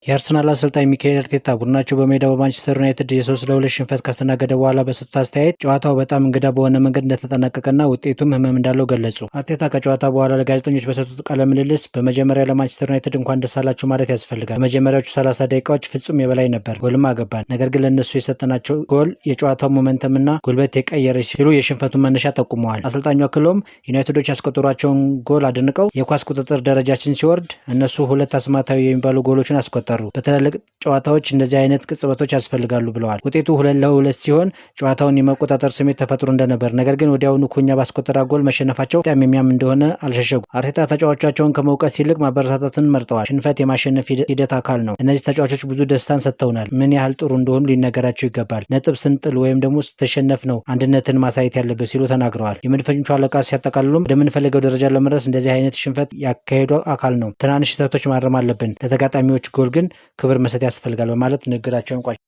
የአርሰናል አሰልጣኝ ሚካኤል አርቴታ ቡድናቸው በሜዳው በማንቸስተር ዩናይትድ የ3-2 ሽንፈት ካስተናገደ በኋላ በሰጡት አስተያየት ጨዋታው በጣም እንግዳ በሆነ መንገድ እንደተጠናቀቀና ውጤቱም ሕመም እንዳለው ገለጹ። አርቴታ ከጨዋታ በኋላ ለጋዜጠኞች በሰጡት ቃለ ምልልስ በመጀመሪያ ለማንቸስተር ዩናይትድ እንኳን ደስ አላችሁ ማለት ያስፈልጋል። በመጀመሪያዎቹ 30 ደቂቃዎች ፍጹም የበላይ ነበር፣ ጎልም አገባን። ነገር ግን ለእነሱ የሰጠናቸው ጎል የጨዋታው momentum ና ጉልበት የቀየረ ሲሉ የሽንፈቱን መነሻ ጠቁመዋል። አሰልጣኙ አክለውም ዩናይትዶች ያስቆጠሯቸውን ጎል አድንቀው የኳስ ቁጥጥር ደረጃችን ሲወርድ እነሱ ሁለት አስማታዊ የሚባሉ ጎሎችን አስቆጠሩ። በትላልቅ ጨዋታዎች እንደዚህ አይነት ቅጽበቶች ያስፈልጋሉ ብለዋል። ውጤቱ 2-2 ሲሆን ጨዋታውን የመቆጣጠር ስሜት ተፈጥሮ እንደነበር፣ ነገር ግን ወዲያውኑ ኩኛ ባስቆጠራት ጎል መሸነፋቸው በጣም የሚያም እንደሆነ አልሸሸጉ። አርቴታ ተጫዋቾቻቸውን ከመውቀስ ይልቅ ማበረታታትን መርጠዋል። ሽንፈት የማሸነፍ ሂደት አካል ነው። እነዚህ ተጫዋቾች ብዙ ደስታን ሰጥተውናል። ምን ያህል ጥሩ እንደሆኑ ሊነገራቸው ይገባል። ነጥብ ስንጥል ወይም ደግሞ ስትሸነፍ ነው አንድነትን ማሳየት ያለበት ሲሉ ተናግረዋል። የመድፈኞቹ አለቃ ሲያጠቃልሉም ወደምንፈልገው ደረጃ ለመድረስ እንደዚህ አይነት ሽንፈት ያካሄዱ አካል ነው። ትናንሽ ስህተቶች ማረም አለብን። ለተጋጣሚዎች ጎል ግን ክብር መስጠት ያስፈልጋል በማለት ንግግራቸውን ቋጭ።